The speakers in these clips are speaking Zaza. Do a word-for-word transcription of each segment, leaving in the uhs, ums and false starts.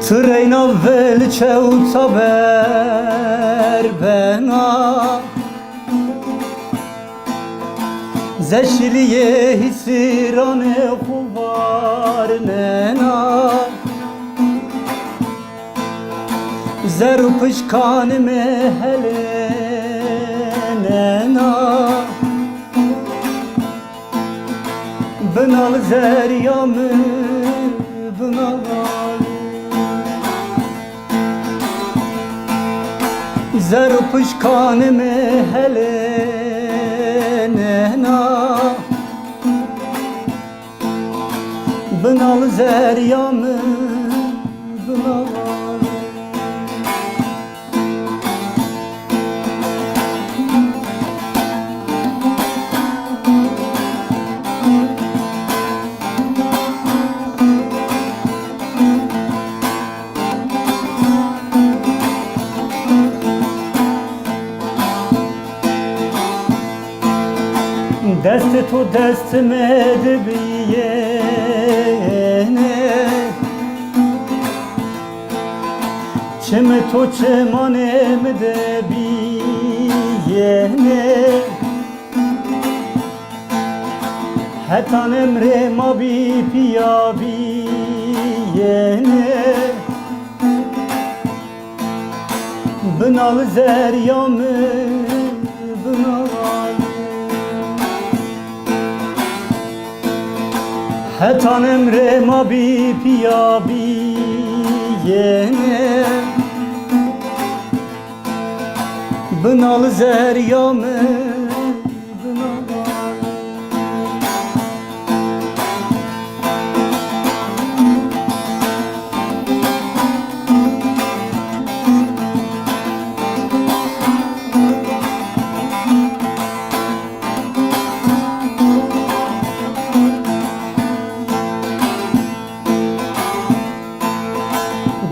Ti reyna vilçe û taber bena, ze şilîyê hîsîranê xwu varnena. Zer û pişkanê mi helênena. Binal zerrîya mi, binal. Zer û pişkanê mi helênena. Binal zerrîya mi, binal. Destê to destê mi de bîyêne, çimê to çimanê mi de bîyêne. Hetan emrê ma bî pîya bîyêne. Binal zerrîya mi, binal. Hetan emrê ma bî pîya bîyêne. Binal zerrîya mi, binal.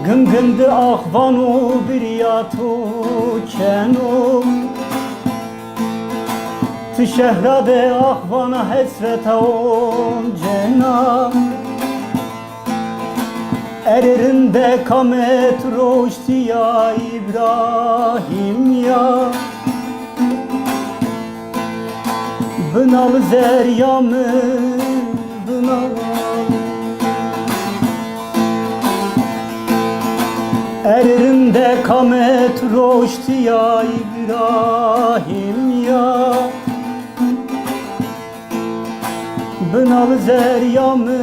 Gim gim di ax vano, birîya to keno. Ti şehra de ax vana, hesreta oncena. Erê rindek ame, tu roştî ya Îbrahîm ya. Binal zerrîya mi, binal. Erê rindek ame, tu roştî ya Îbrahîm ya. Binal zerrîya mi,